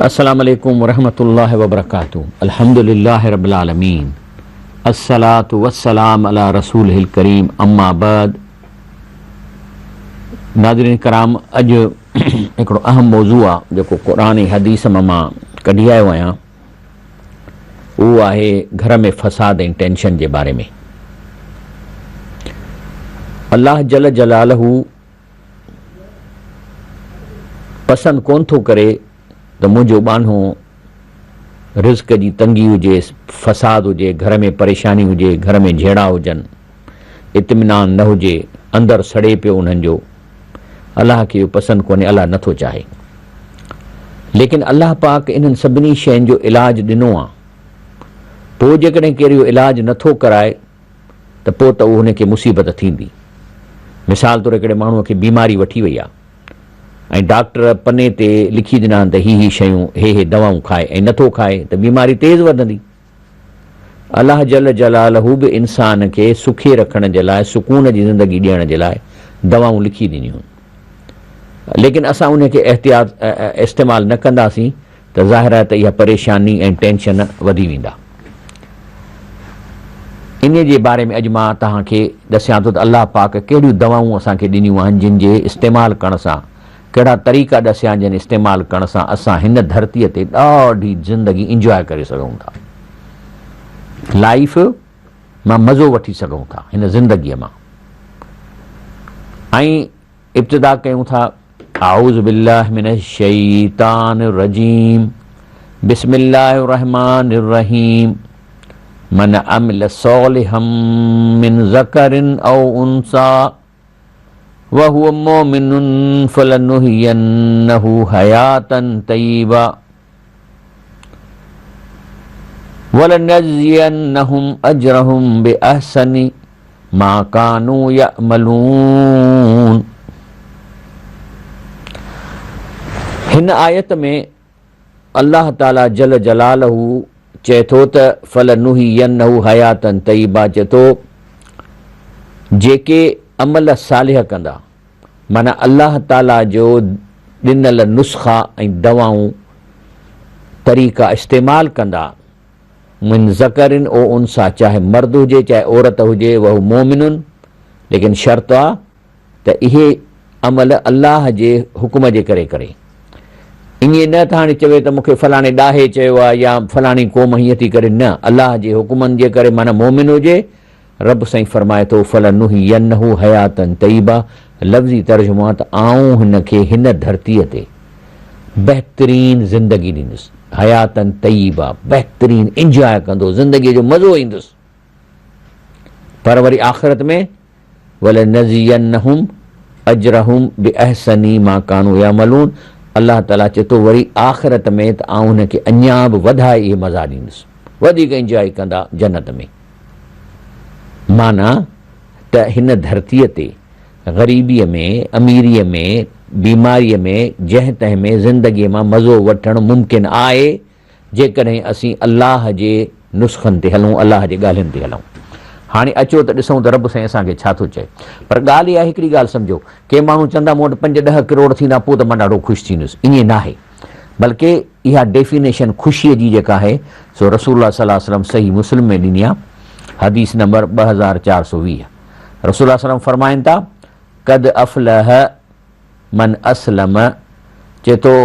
السلام عليڪم ورحمة الله وبرڪاته الحمد لله رب العالمين الصلاة والسلام علي رسوله الڪريم اما بعد ناظرين ڪرام اڄ هڪڙو اهم موضوع آ جيڪو قرآن ۽ حديث مان مان ڪڍي آيو آهيان اهو آهي گهر ۾ فساد ۽ ٽينشن جي باري ۾ الله جل جلاله پسند ڪونه ٿو ڪري ته منهنجو ٻانهو رزق جي تنگي هجي، فساد هجي، گهر ۾ پريشاني هجي، گهر ۾ جهيڙا هجن، اطمينان نه هجي، اندر سڙي پيو انهن جو. الله کي اهو پسند ڪونهي، الله نه ٿو چاهي. ليڪن الله پاڪ انهن سڀني شين جو علاج ڏنو آ. پوء جيڪڏهن ڪير اهو علاج نه ٿو ڪرائي ته پوء ته اهو هن کي مصيبت ٿيندي. مثال طور هڪڙي ماڻهوء کي بيماري وٺي وئي آهي ۽ ڊاڪٽر پني تي لکي ڏنا آهن ته هي هي شيون، هي هي دوائون کائي ۽ نٿو کائي ته بيماري تيز وڌندي. الله جل جلاله به انسان کي سکي رکڻ جي لاء، سڪون جي زندگي ڏيڻ جي لاء دوائون لکي ڏنيون آهن. ليڪن اسان انهي کي احتياط استعمال نه ڪنداسين ته ظاهر آهي ته اها پريشاني ۽ ٽينشن وڌي ويندا. انهي جي باري ۾ اڄ مان توهان کي ڏسيان ٿو ته الله پاڪ ڪهڙيون دوائون اسان کي ڏنيون آهن جن جي استعمال ڪرڻ سان، ڪهڙا طريقا ڏسيا آهن جن استعمال ڪرڻ سان اسان هن ڌرتيء تي ڏاڍي زندگي انجواء ڪري سگهون ٿا. لائيف مان مزو وٺي سگهون ٿا هن زندگيء مان ۽ ابتدا ڪيون ٿا اعوذ بالله من الشيطان الرجيم بسم الله الرحمن الرحيم من عمل صالحا من ذڪر او انثى وهو مؤمن فلنحيينه حياة طيبة ولنجزينهم اجرهم باحسن ما ڪانوا يعملون. هن آيت ۾ الله تعالي جل جلاله چئي ٿو ته فلنحيينه حياة طيبة چئي ٿو جيڪي عمل صالح ڪندا معنيٰ الله تعالي جو ڏنل نسخا ۽ دوائون طريقا استعمال ڪندا من ذڪر او انثيٰ چاهي مرد هجي چاهي عورت هجي وهو مؤمن ليڪن شرط آ ته اهي عمل الله جي حڪم جي ڪري ڪري ائين نه ته هاڻي چوي ته مون کي فلاڻي ڏاهي چيو آ يا فلاڻي قوم هيئن ٿي ڪري نه الله جي حڪمن جي ڪري معنيٰ مؤمن هجي رب سائين فرمائي ٿو، فلنحيينه حياة طيبة لفظي ترجمو آهي ته آئون هن کي هن ڌرتيء تي بهترين زندگي ڏيندس، حياة طيبة بهترين انجواء ڪندو، زندگيء جو مزو ايندس، پر وري آخرت ۾ ولنجزينهم اجرهم باحسن ما ڪانوا يعملون الله تعاليٰ چئي ٿو وري آخرت ۾ ته آئون هن کي اڃا به وڌائي اهي مزا ڏيندس، وڌيڪ انجواء ڪندا جنت ۾. معنيٰ ته هن ڌرتيء تي غريبيء ۾، اميريء ۾، بيماريء ۾، جنهن تنهن ۾ زندگيء مان مزو وٺڻ ممڪن آهي، جيڪڏهن اسين الله جي نسخن تي هلون، الله جي ڳالهين تي هلون. هاڻي اچو ته ڏسون ته رب سائين اسان کي ڇا ٿو چئي. پر ڳالهه اها آهي، هڪڙي ڳالهه سمجهو، ڪي ماڻهو چوندا مون وٽ پنج ڏهه ڪروڙ ٿيندا پوء ته مان ڏاڍو خوش ٿيندس. ائين ناهي. بلڪه اها ڊيفينيشن خوشيء جي جيڪا آهي سو رسول الله صلي الله عليه وسلم صحيح مسلم ۾ ڏني آهي حديث نمبر 2420 رسول الله صلي الله عليه وسلم فرمائن ٿا قد افلح من اسلم چئي ٿو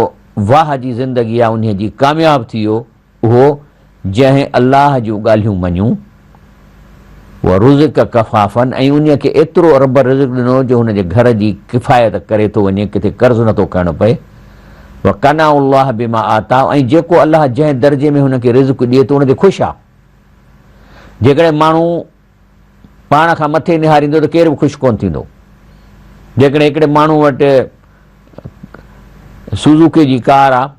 واهه جي زندگي آهي انهيء جي ڪامياب ٿي ويو اهو جنهن الله جون ڳالهيون مڃيون، ورزق ڪفافا ۽ انهيء کي ايترو رب رزق ڏنو جو هن جي گهر جي ڪفايت ڪري ٿو وڃي، ڪٿي قرض نه ٿو کڻڻو پئي، وقنع الله بما آتاه ۽ جيڪو الله جنهن درجي ۾ هن کي رزق ڏئي ٿو ان تي خوش آهي. جيڪڏهن ماڻهو پاڻ کان مٿي نهاريندو ته ڪير به خوش ڪونه ٿيندو. جيڪڏهن هڪڙي ماڻهو وٽ سوزوڪي جي ڪار آهي،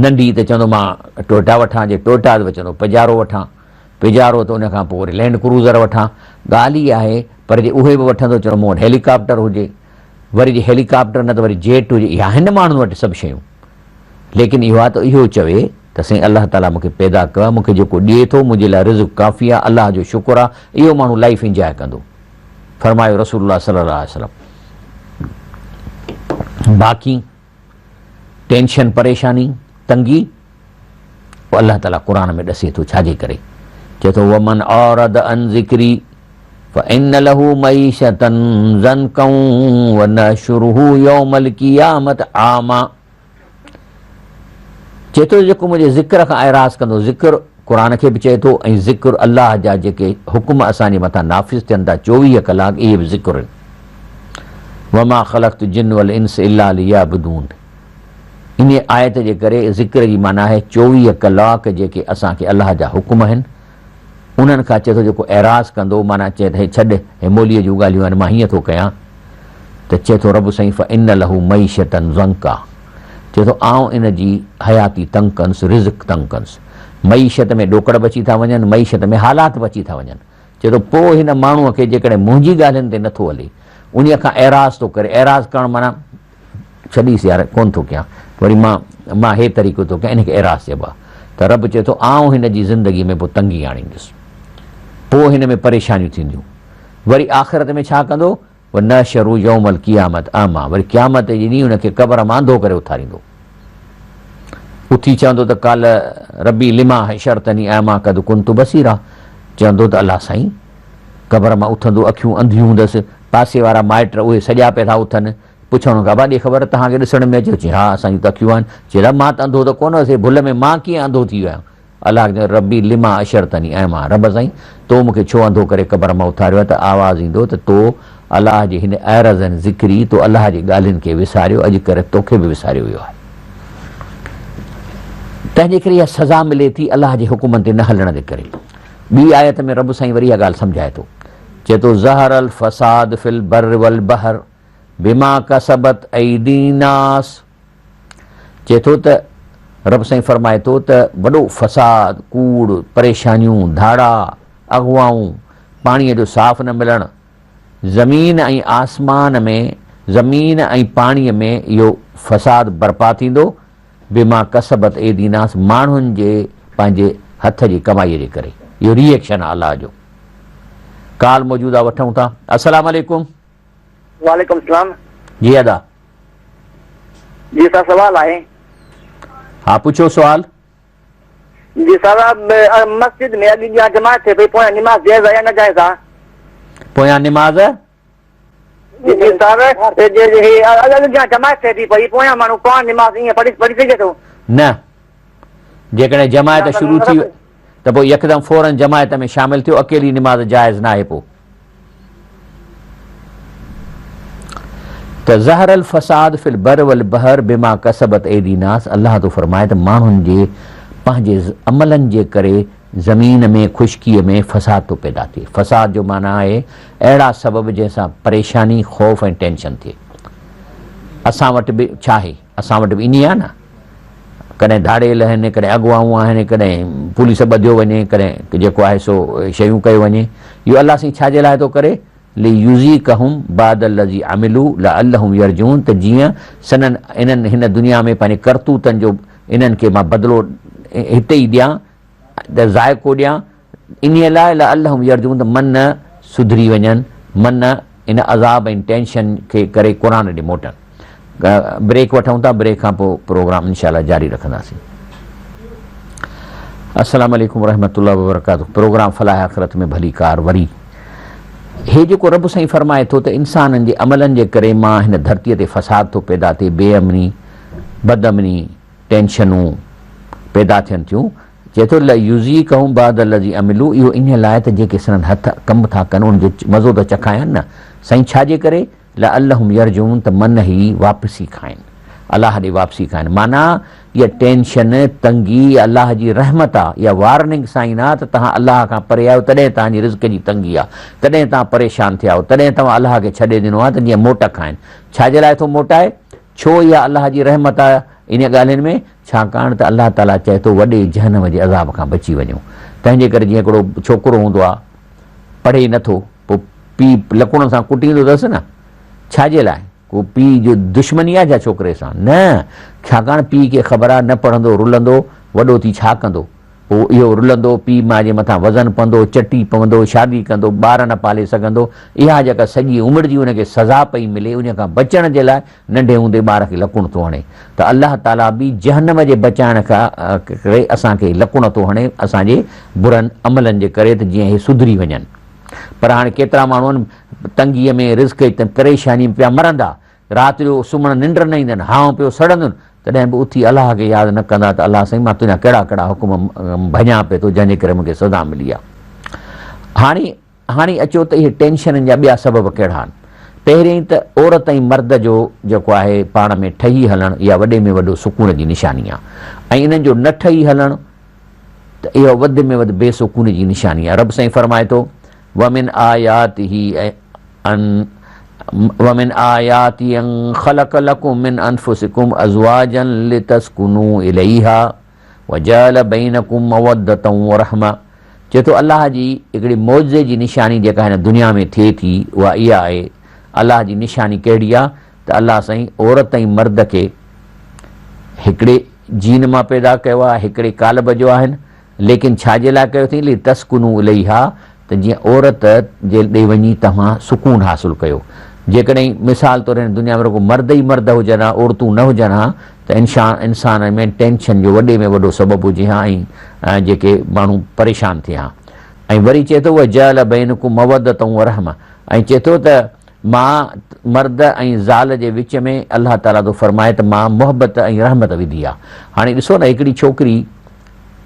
ننڍي ته چوندو مان ٽوئٽا وٺان، جي ٽوئٽا ته چوندو پجارو وٺان، پجارو ته ان کان پوء وري لينڊ ڪروزر وٺان. ڳالهه اها آهي پر جي اهي به وٺندو چوندو مون وٽ هيليڪاپٽر هجي، وري جي هيليڪاپٽر نه ته وري جيٽ هجي، اها آهن ماڻهن وٽ سڀ شيون. ليڪن اهو آهي ته اهو چوي ته سائين الله تعاليٰ مون کي پيدا ڪيو آهي، مون کي جيڪو ڏئي ٿو منهنجي لاء رزق ڪافي آهي، الله جو شڪر آهي، اهو ماڻهو لائيف انجواء ڪندو. فرمايو رسول الله صلي الله عليه وسلم. باقي. ٽينشن، پريشاني، تنگي، پوء الله تعاليٰ قرآن ۾ ڏسي ٿو ڇا جي ڪري؟ چئي ٿو ومن اعرض عن ذڪري فان له معيشة ضنڪا ونحشره يوم القيامة اعميٰ چئي ٿو جيڪو منهنجي ذڪر کان اعراض ڪندو، ذڪر قرآن کي به چئي ٿو ۽ ذڪر الله جا جيڪي حڪم اسان جي مٿان نافذ ٿين ٿا 24 ڪلاڪ اهي به ذڪر آهن. وما خلقت الجن والانس الا ليعبدون انهيء آيت جي ڪري ذڪر جي معنيٰ آهي 24 ڪلاڪ جيڪي اسان کي الله جا حڪم آهن انهن کان چئي ٿو جيڪو اعراض ڪندو معنيٰ چئي ته هي ڇڏ هي موليء جون ڳالهيون آهن مان هيئن ٿو ڪيان ته چئي ٿو رب سائين فإن له معيشة ضنڪا چئي ٿو آئون ان جي حياتي تنگ ڪندس رزق تنگ ڪندس معيشت ۾ ڏوڪڙ به اچي ٿا وڃن معيشت ۾ حالات به اچي ٿا وڃن چئي ٿو پوء هن ماڻهوء کي جيڪڏهن منهنجي ڳالهين تي نٿو هلي انهيء کان اعراض ٿو ڪري اعراض ڪرڻ معنيٰ ڇڏيس يار ڪونه ٿو ڪيان وري مان مان هي طريقو ٿو ڪيان ان کي اعراض چئبو آهي ته رب چئي ٿو آئون هن جي زندگي ۾ پوء تنگي آڻيندس پوء هن ۾ پريشانيون ٿينديون وري آخرت ۾ ڇا ڪندو ونحشره يوم القيامة اعميٰ وري قيامت جي ڏينهن هن کي قبر مان انڌو ڪري اٿاريندو اٿي چوندو ته قال ربي لما حشرتني اعميٰ قد ڪنت بصيرا چوندو ته الله سائين قبر مان اٿندو اکيون انڌيون هوندس پاسي وارا مائٽ اهي سڄا پيا ٿا اٿن پڇڻ کان بعد ڏي خبر توهان کي ڏسڻ ۾ اچي؟ چي ها اسان جون ته اکيون آهن. چي لا مان ته انڌو ته ڪونه هوس، هي ڀل ۾ مان ڪيئن انڌو ٿي ويو آهيان؟ الله کي چوندو ربي لما حشرتني اعميٰ رب سائين تو مون کي ڇو انڌو ڪري قبر مان اٿاريو آهي ته آواز ايندو ته تو الله جي هن اعرض عن ذڪري تو الله جي ڳالهين کي وساريو اڄ ڪري توکي به وساريو ويو آهي. تنهن جي ڪري اها سزا ملي ٿي الله جي حڪمن تي نه هلڻ جي ڪري. ٻي آيت ۾ رب سائين وري اها ڳالهه سمجهائي ٿو چئي ٿو ظهر الفساد في البر والبحر بما ڪسبت ايدي الناس چئي ٿو ته رب سائين فرمائي ٿو ته وڏو فساد، ڪوڙ، پريشانيون، ڌاڙا، اغوائون، پاڻيء جو صاف نه ملڻ، زمين ۽ آسمان ۾ زمين ۽ پاڻيء ۾ اهو فساد برپا ٿيندو، بما ڪسبت ايدي الناس ماڻهن جي پنهنجي هٿ جي ڪمائيء جي ڪري. اهو ري ايڪشن آهي الله جو. ڪال موجود آهي وٺون ٿا. السلام عليڪم. وعليڪم السلام. جي ادا. جي سر سوال آهي. ها پڇو سوال. جي سر مسجد ۾ اڳ جيان جماعت ٿئي پئي پويان نماز جائز آهي يا نه جائز آهي. پويان نماز. جي سر اڳ جيان جماعت ٿئي ٿي پئي پويان ماڻهو پاڻ نماز ائين پڙهي پڙهي سگهي ٿو. نه جيڪڏهن جماعت شروع ٿي ته پوء يڪدم فورن جماعت ۾ شامل ٿيو اڪيلي نماز جائز ناهي پوء ته ظهر الفساد في البر والبحر بما ڪسبت ايدي الناس الله ٿو فرمائي ته ماڻهن جي پنهنجي عملن جي ڪري زمين ۾ خشڪيء ۾ فساد ٿو پيدا ٿئي فساد جو معنيٰ آهي اهڙا سبب جنهن سان پريشاني خوف ۽ ٽينشن ٿئي اسان وٽ به ڇا آهي اسان وٽ به ائين آهي نه ڪڏهن ڌاڙيل آهن، ڪڏهن اغوائون آهن، ڪڏهن پوليس ٻڌيو وڃي، ڪڏهن جيڪو آهي سو شيون ڪيو وڃي. اهو الله سائين ڇا جي لاء ٿو ڪري؟ ليذيقهم بعض الذي عملوا لعلهم يرجعون ته جيئن سندن انهن هن دنيا ۾ پنهنجي ڪرتوتن جو انهن کي مان بدلو هتي ئي ڏيان ته ذائقو ڏيان انهيء لاء لعلهم يرجعون ته من سڌري وڃن، من ان عذاب ۽ ٽينشن کي ڪري قرآن ڏي موٽن. بريڪ وٺون ٿا، بريڪ کان پوء پروگرام انشاء الله جاري رکنداسين. السلام عليڪم ورحمة الله وبرڪاته پروگرام فلاح آخرت ۾ ڀليڪار وري هي جيڪو رب سائين فرمائي ٿو ته انسانن جي عملن جي ڪري مان هن ڌرتيء تي فساد ٿو پيدا ٿئي بي امني بد امني ٽينشنون پيدا ٿين ٿيون چئي ٿو، ليذيقهم بعض الذي عملوا اهو انهيء لاء ته جيڪي سندن هٿ ڪم ٿا ڪن ان جو مزو ته چکايان نه، سائين ڇا جي ڪري؟ لعلهم يرجعون ته من هي واپسي کائن، الله ڏي واپسي کائن، معنيٰ اها ٽينشن، تنگي، اها الله جي رحمت آ، اها وارننگ سائين آ ته توهان الله کان پري آهيو تڏهن توهان جي رزق جي تنگي آ، تڏهن توهان پريشان ٿيا آهيو، تڏهن توهان الله کي ڇڏي ڏنو آ ته جيئن موٽ کائن، ڇا جي لاء ٿو موٽائي؟ ڇو اها الله جي رحمت آ انهيء ڳالهين ۾؟ ڇاڪاڻ ته الله تعاليٰ چئي ٿو وڏي جهنم جي عذاب کان بچي وڃو. تنهن جي ڪري جيئن هڪڙو ڇوڪرو هوندو آهي پڙهي نه ٿو پوء پيء لڪڻ سان ڪٽيندو اٿس نه ڇا جي لاء؟ ڪو پيء جو دشمني آهي ڇا ڇوڪري سان؟ نه ڇاڪاڻ پيء کي خبر آهي نه پڙهندو رلندو وڏو ٿي ڇا ڪندو؟ پوء اهو رلندو، پيء ماء جي مٿان وزن پوندو، چٽي پوندو، شادي ڪندو، ٻار نه پالي سگهندو، اها جيڪا سڄي عمر جي ان کي سزا پئي ملي، ان کان بچڻ جي لاء ننڍي هوندي ٻار کي لڪڻ ٿو هڻي ته الله تعاليٰ به جهنم جي بچائڻ ڪري اسان کي لڪڻ ٿو هڻي اسان جي برن عملن جي ڪري ته جيئن اهي سڌري وڃن. پر هاڻي ڪيترا ماڻهو آهن تنگيء ۾ رزق جي پريشانيء ۾ پيا مرندا، رات جو سمهڻ ننڊ نه ايندن، هانء پيو سڙندن، تڏهن به اٿي الله کي ياد نه ڪندا ته الله سائين مان تنهنجا ڪهڙا ڪهڙا حڪم ڀڃان پئي ٿو جنهن جي ڪري مون کي سزا ملي آهي. هاڻي هاڻي اچو ته اهي ٽينشنن جا ٻيا سبب ڪهڙا آهن. پهرين ته عورت ۽ مرد جو جيڪو آهي پاڻ ۾ ٺهي هلڻ اها وڏي ۾ وڏو سڪون جي نشاني آهي ۽ انهن جو نه ٺهي هلڻ ته اهو وڌ ۾ وڌ بي سڪوني جي نشاني آهي. رب سائين فرمائي ٿو، ومن آياته ان ومن آياته ان خلق لڪم من انفسڪم ازواجا لتسڪنوا اليها وجعل بينڪم مودة ورحمة چئي ٿو الله جي هڪڙي معجزي جي نشاني جيڪا هن دنيا ۾ ٿئي ٿي اها اها آهي الله جي نشاني ڪهڙي آهي ته الله سائين عورت ۽ مرد کي هڪڙي جين مان پيدا ڪيو آهي هڪڙي قالب جو آهن ليڪن ڇا جي لاء ڪيو اٿئين لتسڪنوا اليها ته جيئن عورت جي ڏي وڃي توهان سڪون حاصل ڪيو. جيڪڏهن مثال طور هن دنيا ۾ رڳو مرد ئي مرد هجن ها عورتون نه هجن ها ته انشان انسان ۾ ٽينشن جو وڏي ۾ وڏو سبب هجي ها ۽ جيڪي ماڻهو پريشان ٿئي ها ۽ وري چئي ٿو وجعل بينڪم مودة ورحمة ۽ چئي ٿو ته مان مرد ۽ زال جي وچ ۾ الله تعاليٰ ٿو فرمائي ته مان محبت ۽ رحمت وڌي آ. هاڻي ڏسو نه هڪڙي ڇوڪري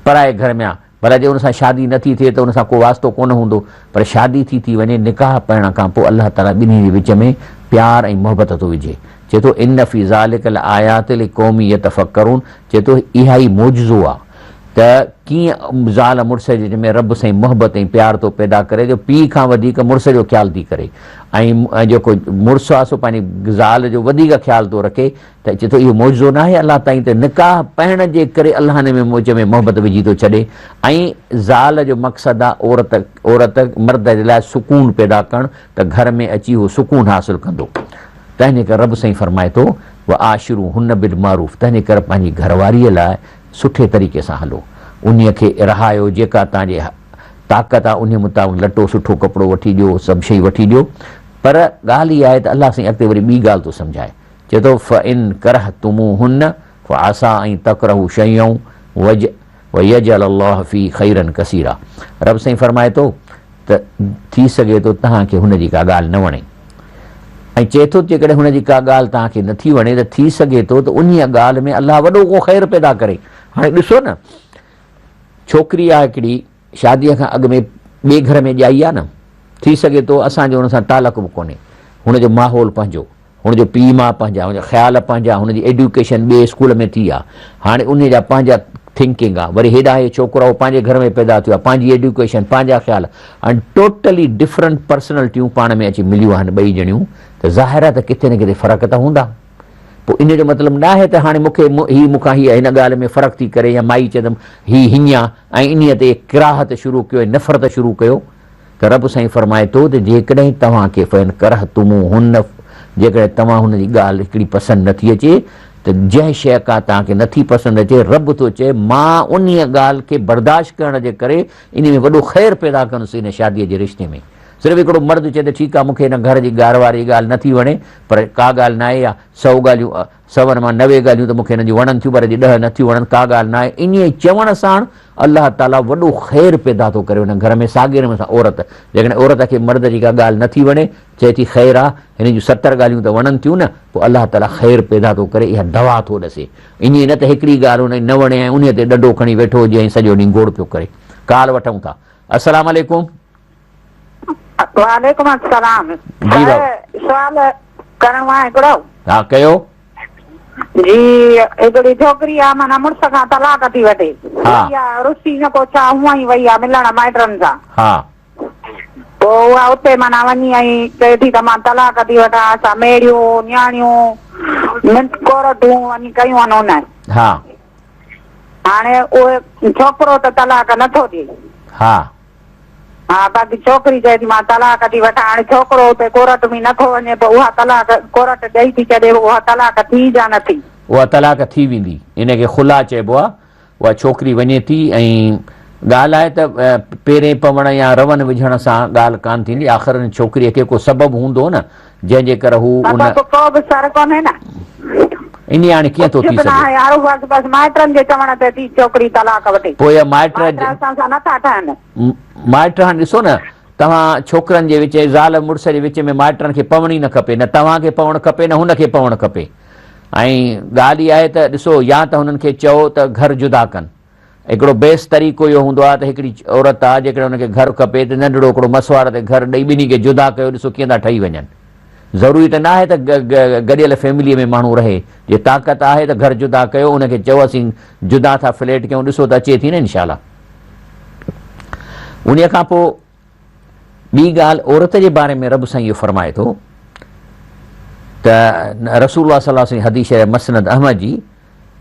پرائي گهر ۾ آ ڀلا جي ان سان شادي نه ٿي ٿئي ته ان سان ڪو واسطو ڪونه هوندو پر شادي ٿي ٿي وڃي نڪاح پڙهڻ کان پوء الله تعاليٰ ٻنهي جي وچ ۾ پيار ۽ محبت ٿو وجهي چئي ٿو ان في ذلک لآيات لقوم يتفڪرون چئي ٿو اها ئي معجزو آ ته ڪيئن زال مڙس جي وچ ۾ رب سائين محبت ۽ پيار ٿو پيدا ڪري جو پيء کان وڌيڪ مڙس جو خيال ٿي ڪري ۽ جيڪو مڙس آ سو پنهنجي زال جو وڌيڪ خيال ٿو رکي ته چئي ٿو اهو معجزو ناهي الله تائين ته نڪاح پهڻ جي ڪري الله هن ۾ وچ ۾ محبت وجهي ٿو ڇڏي ۽ زال جو مقصد آ عورت عورت مرد جي لاء سڪون پيدا ڪرڻ ته گهر ۾ اچي هو سڪون حاصل ڪندو تنهن جي ڪري رب سائين فرمائي ٿو وعاشروهن بالمعروف تنهن جي ڪري پنهنجي گهرواريء لاء سٺي طريقي سان هلو، انهيء کي رهايو، جيڪا توهان جي طاقت آهي، انهيء مطابق لٽو، سٺو ڪپڙو وٺي ڏيو، سڀ شيء وٺي ڏيو. پر ڳالهه اها آهي ته الله سائين اڳتي وري ٻي ڳالهه ٿو سمجهائي، چئي ٿو، فَإِن كَرَهْتُمُوهُنَّ فَعَسَىٰ أَن تَڪْرَهُوا شَيْئًا وَيَجْعَلَ اللَّهُ فِيهِ خَيْرًا كَثِيرًا رب سائين فرمائي ٿو ته ٿي سگهي ٿو توهان کي هن جي ڪا ڳالهه نه وڻي ۽ چئي ٿو ته جيڪڏهن هن جي ڪا ڳالهه توهان کي نٿي وڻي ته ٿي سگهي ٿو ته انهيء ڳالهه ۾ الله وڏو ڪو خير پيدا ڪري. هاڻي ڏسو نه ڇوڪري آهي هڪڙي شاديء کان اڳ ۾ ٻئي گهر ۾ ڄائي آهي نه ٿي سگهي ٿو اسان جو هن سان تعلق به ڪونهي هن جو ماحول پنهنجو هن جو پيء ماء پنهنجا، هن جا خيال پنهنجا، هن جي ايڊيوڪيشن ٻئي اسڪول ۾ ٿي آ، هاڻي انهي جا پنهنجا ٿنڪنگ آ، وري هيڏانهن هي ڇوڪرو آ اهو پنهنجي گهر ۾ پيدا ٿيو آ، پنهنجي ايڊيوڪيشن، پنهنجا خيال، هاڻي ٽوٽلي ڊفرنٽ پرسنلٽيون پاڻ ۾ اچي مليون آهن ٻئي ڄڻيون ته ظاهر آ ته ڪٿي نه ڪٿي فرق ته هوندا. پوء انهي جو مطلب نه آهي ته هاڻي مون کي هي مون کان هي هن ڳالهه ۾ فرق ٿي ڪري يا مائي چئي ته هي هيئن آ ۽ انهي تي ڪراهت شروع ڪيو ۽ نفرت شروع ڪيو. ته رب سائين فرمائي ٿو ته جيڪڏهن توهان کي فإن ڪرهتموهن جيڪڏهن توهان هن جي ڳالهه هڪڙي پسند نه ٿي اچي ته جنهن شيء ڪا توهان کي نه ٿي پسند اچي رب ٿو چئي مان انهيء ڳالهه کي برداشت ڪرڻ جي ڪري انهي ۾ وڏو خير پيدا ڪندس ان شاديء جي رشتي ۾ صرف هڪڙو مرد چئي ته ٺيڪ آهي مون کي هن گهر جي گهر واري جي ڳالهه نه ٿي وڻي پر ڪا ڳالهه ناهي يا سئو ڳالهيون سون مان 90 ڳالهيون ته مون کي هن جون وڻن ٿيون پر جي ڏهه نه ٿيون وڻن ڪا ڳالهه ناهي انهيء چوڻ ساڻ الله تعاليٰ وڏو خير پيدا ٿو ڪري ان گهر ۾ ساڳي نموني سان عورت جيڪڏهن عورت کي مرد جي ڪا ڳالهه نه ٿي وڻي چئي ٿي خير آ هن جون 70 ڳالهيون ته وڻن ٿيون نه پوء الله تعاليٰ خير پيدا ٿو ڪري اها دوا ٿو ڏسي ائين نه ته هڪڙي ڳالهه ان جي نه وڻي ۽ انهيء تي ڏنڊو کڻي ويٺو هجي ۽ سڄو ڏينهن گوڙ پيو ڪري ڪال وٺون ٿا السلام عليڪم. وعليڪم السلام جي سر سوال ڪرڻو آهي هڪڙو. ها ڪيو. جي هڪڙي ڇوڪري آ معنيٰ مڙس کان طلاق ٿي وٺي ها. وئي آ رسي نه ڪو ڇا هونئن ئي وئي آ ملڻ مائٽن سان. ها. پوء اها اتي معنيٰ وڃي ۽ چئي ٿي ته مان طلاق ٿي وٺان اسان ميڙيون نياڻيون منٽ ڪورٽون وڃي ڪيون آهن ان. ها. هاڻي اهي ڇوڪرو ته طلاق نه ٿو ڏئي. ها. ها باقي ڇوڪري چئي ٿي مان طلاق ٿي وٺان هاڻي ڇوڪرو اتي ڪورٽ ۾ نه ٿو وڃي پوء اها طلاق ڪورٽ ڏئي ٿي ڇڏي اها طلاق ٿي يا نه ٿي. اها طلاق ٿي ويندي ان کي خلع چئبو آهي اها ڇوڪري وڃي ٿي ۽ ڳالهه آهي ته پيرين پوڻ يا رون وجهڻ سان ڳالهه ڪانه ٿيندي، آخر ان ڇوڪريء کي ڪو سبب هوندو نه جنهن جي ڪري هو ان. سبب ڪو به سر ڪونهي نه. انهي هاڻي ڪيئن ٿو ڪجهه ٿي به سگهي. ناهي هارو بس بس مائٽن جي چوڻ تي ٿي ڇوڪري طلاق وٺي. پوء اها مائٽ. مائٽ اسان سان نٿا ٺهن. مائٽ هاڻي ڏسو نه توهان ڇوڪرن جي وچ ۽ زال مڙس جي وچ ۾ مائٽن کي پوڻ ئي نه کپي نه توهان کي پوڻ کپي نه هن کي پوڻ کپي. ۽ ڳالهه اها آهي ته ڏسو يا ته هنن کي چئو ته گهر جدا ڪن. هڪڙو بيسٽ طريقو اهو هوندو آهي ته هڪڙي عورت آهي جيڪڏهن هن کي گهر کپي ته ننڍڙو هڪڙو مسواڙ تي گهر ڏئي ٻنهي کي جدا ڪيو ڏسو ڪيئن ٿا ٺهي وڃن. ضروري ته ناهي ته گڏيل فيمليء ۾ ماڻهو رهي. جي طاقت آهي ته گهر جدا ڪيو ان کي چئو اسين جدا ٿا فليٽ ڪيون ڏسو ته اچي ٿي نه انشاء الله. انهيء کان پوء ٻي ڳالهه عورت جي باري ۾ رب سائين اهو فرمائي ٿو ته رسول الله صلي الله عليه وسلم حديث شريف مسند احمد جي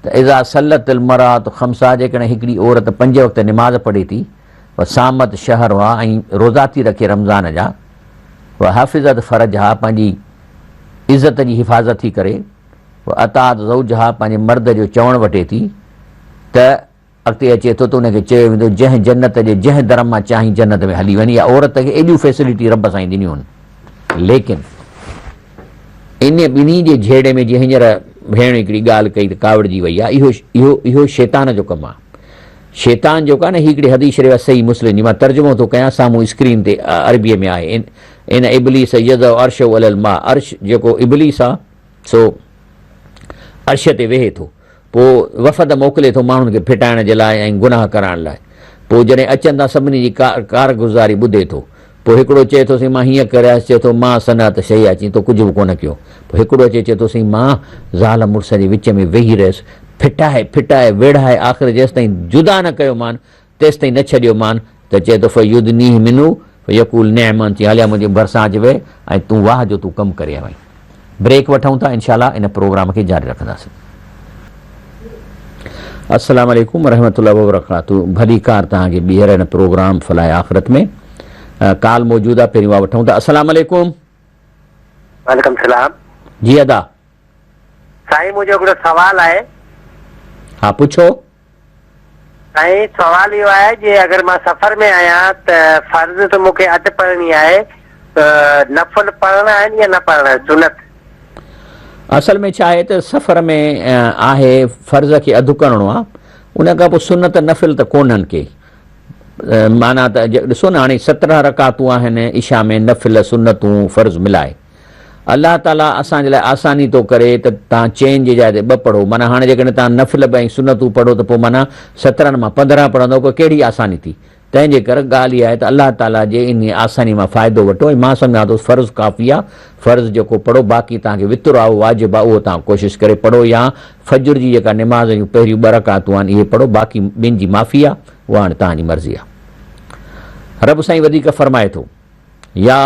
ته اذا صلت المرأة خمسا جيڪڏهن هڪڙي عورت پنج وقت نماز پڙهي ٿي و صامت شهرها ۽ روزا ٿي رکي رمضان جا و حفظت فرجها پنهنجي عزت جي حفاظت ٿي ڪري و اطاعت زوجها پنهنجي مرد جو چوڻ وٺي ٿي ته اڳتي اچي ٿو ته ان کي چيو ويندو جنهن جنت جي جنهن در مان چاهين جنت ۾ هلي وڃ يا عورت کي ايڏيون فيسلٽي رب سائين ڏنيون آهن ليڪن ان ٻنهي جي جهيڙي ۾ جيئن هينئر ڀيڻ هڪڙي ڳالهه ڪئي ته ڪاوڙجي وئي آهي اهو اهو اهو شيطان جو ڪم آهي شيطان جو ڪانه هي هڪڙي حديث شريف آهي صحيح مسلم جي مان ترجمو ٿو ڪيان سامهون اسڪرين تي عربي ۾ آهي ان ابليس يضع عرشه علي الماء عرش جيڪو ابليس آهي سو عرش تي ويهي ٿو پوء وفد موڪلي ٿو ماڻهن کي ڦٽائڻ جي لاء ۽ گناهه ڪرائڻ لاء. پوء جڏهن اچن ٿا سڀني جي ڪارگذاري ٻڌي ٿو. پوء هڪڙو چئي ٿو سائين مان هيئن ڪرياس چئي ٿو ما صنعت شيئا چئين تو ڪجهه به ڪونه ڪيو. پوء هڪڙو اچي چئي ٿو سائين مان زال مڙس جي وچ ۾ ويهي رهيس ڦٽائي ڦٽائي ويڙهائي آخر جيستائين جدا نه ڪيومان تيستائين نه ڇڏيومان ته چئي ٿو فيدنيه منه فيقول نعم انت هليا منهنجي ڀرسان اچ ويهه ۽ تون واهه جو تون ڪم ڪري آيو آهين. بريڪ وٺون ٿا انشاء الله ان پروگرام کي جاري رکنداسين. السلام عليڪم ورحمة الله وبرڪاته ڀليڪار توهان کي ٻيهر هن پروگرام فلاح آخرت ۾ ڪال موجود آهي پهريون اها وٺون ٿا السلام عليڪم. وعليڪم السلام. جي ادا. سائين منهنجو هڪڙو سوال آهي. ها پڇو. سائين سوال اهو آهي جي اگر مان سفر ۾ آهيان ته فرض ته مون کي اڌ پڙهڻي آهي ته نفل پڙهڻا آهن يا نه پڙهڻا آهن سنت. اصل ۾ ڇا آهي ته سفر ۾ آهي فرض کي اڌ ڪرڻو آهي ان کان پوء سنت نفل ته ڪونهن ڪي معنيٰ ته ڏسو نه هاڻي 17 رڪعتون آهن عشاء ۾ نفل سنتون فرض ملائي الله تعاليٰ اسان جي لاء آساني ٿو ڪري ته توهان چئن جي جاء تي ٻه پڙهو معنيٰ هاڻي جيڪڏهن توهان نفل به ۽ سنتون پڙهو ته پوء معنيٰ 17 مان 15 پڙهندؤ پوء ڪهڙي آساني ٿي تنهن جي ڪري ڳالهه اها آهي ته الله تعاليٰ جي انهيء آساني مان فائدو وٺو ۽ مان سمجهان ٿو فرض ڪافي آهي فرض جيڪو پڙهو باقي توهان کي وتر آهي اهو واجب آهي اهو توهان ڪوشش ڪري پڙهو يا فجر جي جيڪا نماز جون پهريون ٻه رڪعتون آهن اهي پڙهو باقي ٻين جي معافي آهي اها هاڻي توهان جي مرضي آهي رب سائين وڌيڪ فرمائي ٿو. يا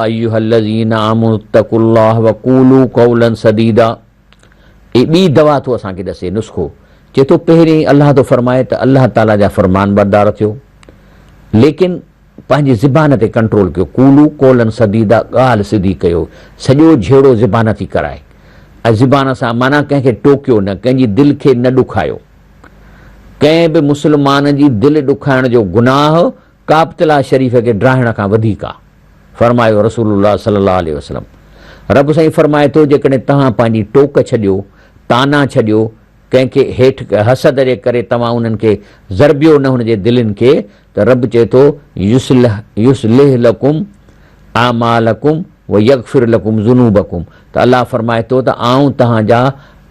ايها الذين آمنوا اتقوا الله وقولوا قولا سديدا اي ٻي دوا ٿو اسان کي ڏسي نسخو چي ٿو پهرين الله ٿو فرمائي ته الله تعالي جا فرمان بردار ٿيو ليڪن پنهنجي زبان تي ڪنٽرول ڪيو قولو قولا سديدا ڳالهه سڌي ڪيو سڄو جهيڙو زبان ٿي ڪرائي ۽ زبان سان معنيٰ ڪنهن کي ٽوڪيو نه ڪنهن جي دل کي نه ڏکايو ڪنهن به مسلمان جي دل ڏکائڻ جو گناهه ڪعبة شريف کي ڊاهڻ کان وڌيڪ آ. فرمايو رسول الله صلي الله عليه وسلم رب سائين فرمائي ٿو جيڪڏهن توهان پنهنجي ٽوڪ ڇڏيو، طعنا ڇڏيو، ڪنهن کي هيٺ حسد جي ڪري توهان انهن کي ضربيو نه هن جي دلين کي ته رب چئي ٿو يصلح يصلح لڪم اعمالڪم ويغفر لڪم ذنوبڪم ته الله فرمائي ٿو ته آئون توهان جا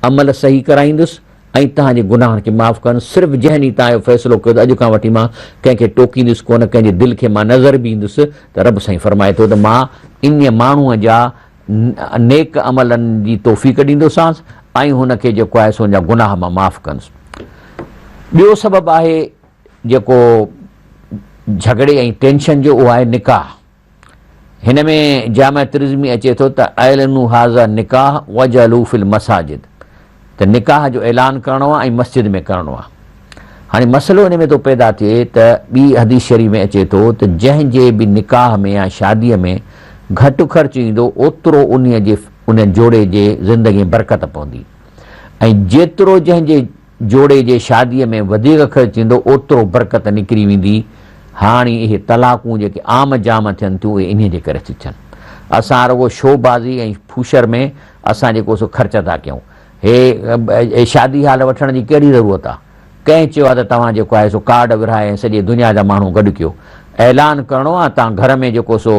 عمل صحيح ڪرائيندس ۽ توهان جي گناهن کي معاف ڪرڻ، صرف جنهن ڏينهن توهان اهو فيصلو ڪيو ته اڄ کان وٺي مان ڪنهن کي ٽوڪيندس ڪونه، ڪنهن جي دل کي مان نه ضربيندس ته رب سائين فرمائي ٿو ته مان انهيء ماڻهوء جا نيڪ عملن جي توفيق ڏيندوسانس ۽ هن کي جيڪو آهي سو ان جا گناهه مان معاف ڪندس. ٻيو سبب آهي جيڪو جهڳڙي ۽ ٽينشن جو اهو آهي نڪاح. هن ۾ جامع ترمذي اچي ٿو ته اعلنوا هذا النڪاح واجعلوا في المساجد ته نڪاح جو اعلان ڪرڻو آهي ۽ مسجد ۾ ڪرڻو آهي. هاڻي مسئلو ان ۾ ٿو پيدا ٿئي ته ٻي حديث شريف ۾ اچي ٿو ته جنهن جي به نڪاح ۾ يا شاديء ۾ گهٽ خرچ ايندو اوترو انهيء جي ان جوڙي جي زندگي ۾ برڪت پوندي ۽ جيترو جنهن جي جوڙي جي شاديء ۾ وڌيڪ خرچ ٿيندو اوترو برڪت نڪري ويندي. هاڻي اهي طلاقون جيڪي عام جام ٿين ٿيون اهي انهيء جي ڪري ٿيون ٿين. اسان رڳو شوبازي ۽ ڦوشر ۾ اسان جيڪو سو خرچ ٿا ڪيون. هي شادي هال وٺڻ جي ڪهڙي ضرورت آ؟ ڪنهن چيو آ ته توهان جيڪو آهي سو ڪارڊ ورهائي ۽ سڄي دنيا جا ماڻهو گڏ ڪيو. اعلان ڪرڻو آ توهان گهر ۾ جيڪو سو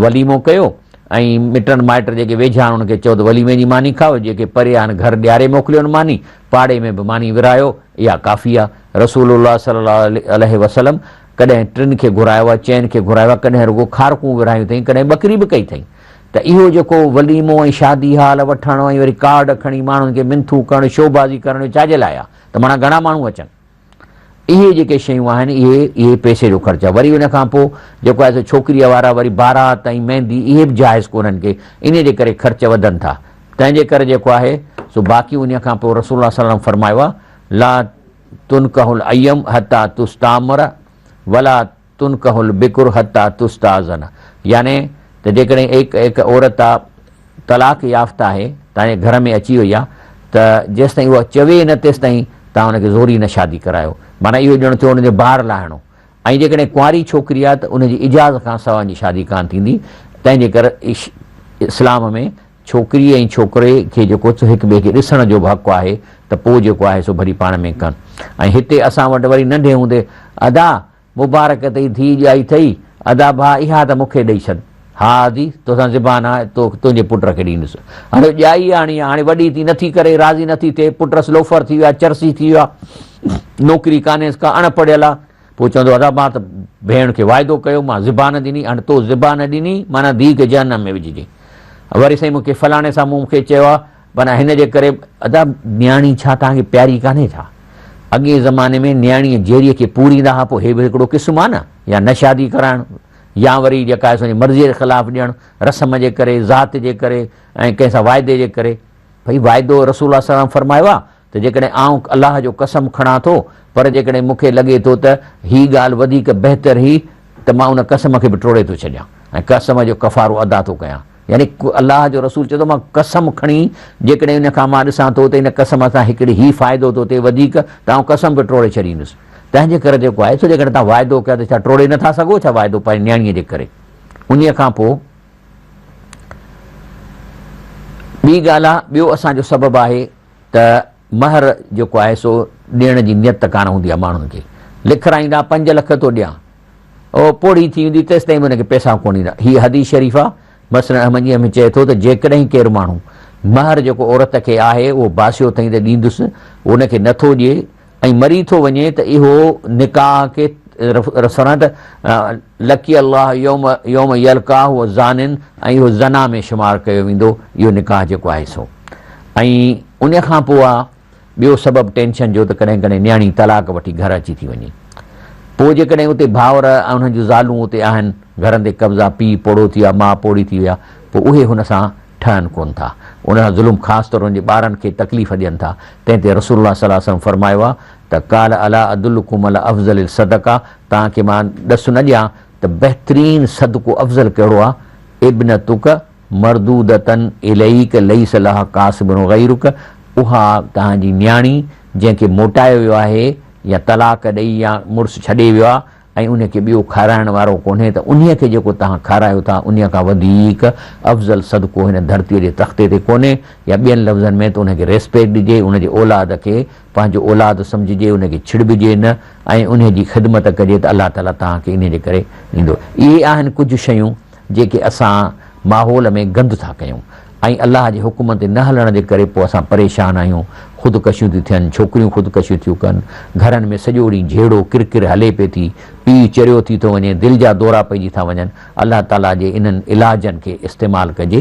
وليمو ڪيو ۽ مٽن مائٽ جيڪي ويجها آهن انهن کي چئو ته وليمي جي ماني کائو، جيڪي پري آهن گهر ڏياري موڪليون ماني، پاڙي ۾ به ماني ورهايو، اها ڪافي آ. رسول الله صلي الله عليه وسلم ڪڏهن ٽن کي گهرايو آ، چئن کي گهرايو آ، ڪڏهن رڳو کارڪون ورهايون اٿئين، ڪڏهن ٻڪري به ڪئي اٿئين. ته اهو جيڪو وليمو ۽ شادي هال وٺڻ ۽ وري ڪارڊ کڻي ماڻهن کي منٿون ڪرڻ، شوبازي ڪرڻ اهو ڇا جي لاء آ؟ ته معنيٰ گهڻا ماڻهو اچن. اهي جيڪي شيون آهن اهي اهي پئسي جو خرچ آهي. وري ان کان پوء جيڪو آهي سو ڇوڪريء وارا وري بارات ۽ ميندي اهي به جائز ڪونهن ڪي انهيء جي ڪري خرچ وڌن ٿا. تنهن جي ڪري جيڪو آهي سو باقي انهيء کان پوء رسول الله صلي الله عليه وسلم فرمايو آهي لا تنڪح الايم حتي تستامر ولا تنڪح البڪر حتي تستاذن يعني ته جيڪڏهن هڪ هڪ عورت آ طلاق يافته آهي توهان جي گهر ۾ اچي وئي آ ته جيستائين اها چوي نه تيستائين توهان ان کي زوري نه شادي ڪرايو معنيٰ اهو ڄڻ ٿيو ان جو بار لاهڻو ۽ جيڪڏهن ڪنواري ڇوڪري آ ته ان جي اجازت کان سواء ان جي شادي ڪانه ٿيندي تنهن جي ڪري اسلام ۾ ڇوڪري ۽ ڇوڪري کي جيڪو سو هڪ ٻئي کي ڏسڻ جو به حق آهي ته پوء جيڪو آهي سو ڀلي پاڻ ۾ ڪن ۽ هتي اسان وٽ وري ننڍي هوندي ادا مبارڪ اٿئي ڌيء ڄائي ٿئي ادا ڀاء اها ته مون کي ڏئي ڇڏ ها ادي توسان زبان آهي تو تنهنجي پٽ کي ڏيندس هاڻي ڄائي آڻي هاڻي وڏي ٿي نٿي ڪري راضي نٿي ٿئي پٽس لوفر ٿي ويو آهي چرسي ٿي ويو آهي نوڪري ڪانهيس ڪا اڻ پڙهيل آهي پوء چوندو ادا مان ته ڀيڻ کي واعدو ڪيو مان زبان ڏني هاڻي تو زبان ڏني معنيٰ ڌيء کي جهنم ۾ وجهجي وري سائين مون کي فلاڻي سان مون کي چيو آهي معنيٰ هن جي ڪري ادا نياڻي ڇا توهان کي پياري ڪانهي ڇا اڳئين زماني ۾ نياڻيء جيريء کي پوريندا ها پوء هي به هڪڙو قسم آهي نه يا نه شادي ڪرائڻ يا وري جيڪا آهي سو مرضيء جي خلاف ڏيڻ رسم جي ڪري ذات جي ڪري ۽ ڪنهن سان واعدي جي ڪري ڀئي واعدو رسول الله صلي الله عليه وسلم فرمايو آهي ته جيڪڏهن آئون الله جو قسم کڻان ٿو پر جيڪڏهن مون کي لڳي ٿو ته هي ڳالهه وڌيڪ بهتر هئي ته مان ان قسم کي به ٽوڙي ٿو ڇڏيان ۽ قسم جو ڪفارو ادا ٿو ڪيان يعني الله جو رسول چئي ٿو مان قسم کڻي جيڪڏهن ان کان مان ڏسان ٿو ته ان قسم سان هڪڙي هي فائدو ٿو ٿئي وڌيڪ ته آئون قسم به ٽوڙي ڇڏيندس تنهن جي ڪري جيڪو آهي سو جيڪڏهن توهان واعدو ڪيو ته ڇا ٽوڙي نٿا سگهو ڇا واعدو پنهنجي نياڻيء جي ڪري انهيء کان پوء ٻي ڳالهه آ ٻيو اسان جو سبب آهي ته مهر جيڪو آهي سو ڏيڻ جي نيت ڪانه هوندي آهي ماڻهن کي لکرائيندا 5 لک ٿو ڏيان او پوڙهي ٿي ويندي تيستائين به ان کي پئسا ڪونه ڏيندا هي حديث شريف آ مسند احمد جي ۾ چئي ٿو ته جيڪڏهن ڪير ماڻهو مهر جيڪو عورت کي آهي اهو باسيو اٿئي ته ڏيندس ان کي نٿو ڏئي ۽ مري ٿو وڃي ته اهو نڪاح کي رسڻ ته لقي الله يوم يوم يلقاه هو زانن ۽ اهو زنا ۾ شمار ڪيو ويندو اهو نڪاح جيڪو آهي سو ۽ ان کان پوء آ ٻيو سبب ٽينشن جو ته ڪڏهن ڪڏهن نياڻي طلاق وٺي گهر اچي ٿي وڃي پوء جيڪڏهن اتي ڀائر ۽ انهن جون زالون اتي آهن گهرن تي قبضا پيء پوڙهو ٿي ويو آ ماء پوڙهي ٿي وئي آ پوء اهي هن سان ٺهن ڪونه ٿا، ان سان ظلم خاص طور ان جي ٻارن کي تڪليف ڏين ٿا، تنهن تي رسول الله صلي الله عليه وسلم فرمايو آهي ته قال الا ادلڪم علي افضل الصدقه توهان کي مان ڏس نه ڏيان ته بهترين صدقو افضل ڪهڙو آهي، ابنتک مردودة اليک ليس لها ڪاسب غيرک اها توهان جي نياڻي جنهن کي موٽايو ويو آهي يا طلاق ڏئي يا مڙس ڇڏي ويو آهي ۽ انهيء کي ٻيو کارائڻ وارو ڪونهي ته انهيء کي جيڪو توهان کارايو ٿا انهيء کان وڌيڪ افضل صدقو هن ڌرتيء جي تختي تي ڪونهي يا ٻين لفظن ۾ ته ان کي ريسپيڪٽ ڏجي، ان جي اولاد کي پنهنجو اولاد سمجهجي، ان کي ڇڙٻجي نه ۽ انهيء جي خدمت ڪجي ته الله تعاليٰ توهان کي انهيء جي ڪري ڏيندو. اهي آهن ڪجهه شيون جيڪي اسان ماحول ۾ گند ٿا ڪيون ۽ الله جي حڪمن تي نه هلڻ جي ڪري پوء اسان پريشان آهيون، خودڪشيون ٿيون ٿين، ڇوڪريون خودڪشيون ٿيون ڪن، گهرن ۾ سڄو ڏينهن جهيڙو ڪرڪر هلي پئي ٿي، پيء چريو ٿي ٿو وڃي، دل جا دورا پئجي ٿا وڃن، الله تعاليٰ جي انهن علاجن کي استعمال ڪجي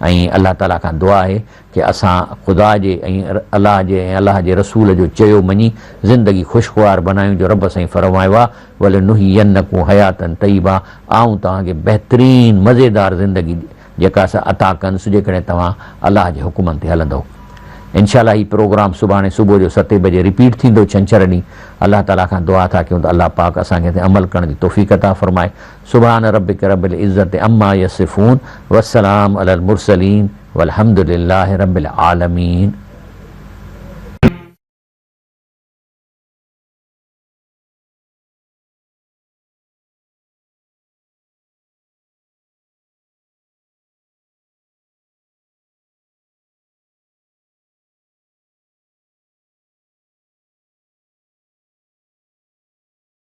۽ الله تعاليٰ کان دعا آهي ڪي اسان خدا جي ۽ الله جي ۽ الله جي رسول جو چيو مڃي زندگي خوشگوار بنايون جو رب سائين فرمايو آهي ولنحيينڪم حياة طيبة آئون توهان کي بهترين مزيدار زندگي جيڪا سا عطا ڪندس جيڪڏهن توهان الله جي حڪمن تي هلندؤ. انشاء الله هي پروگرام سڀاڻي صبح جو ستين بجي رپيٽ ٿيندو ڇنڇر ڏينهن. الله تعالي کان دعا ٿا ڪيون ته الله پاڪ اسان کي تي عمل ڪرڻ جي توفيق عطا فرمائي. سبحان ربک رب العزت عما يصفون والسلام علي المرسلين والحمد لله رب العالمين.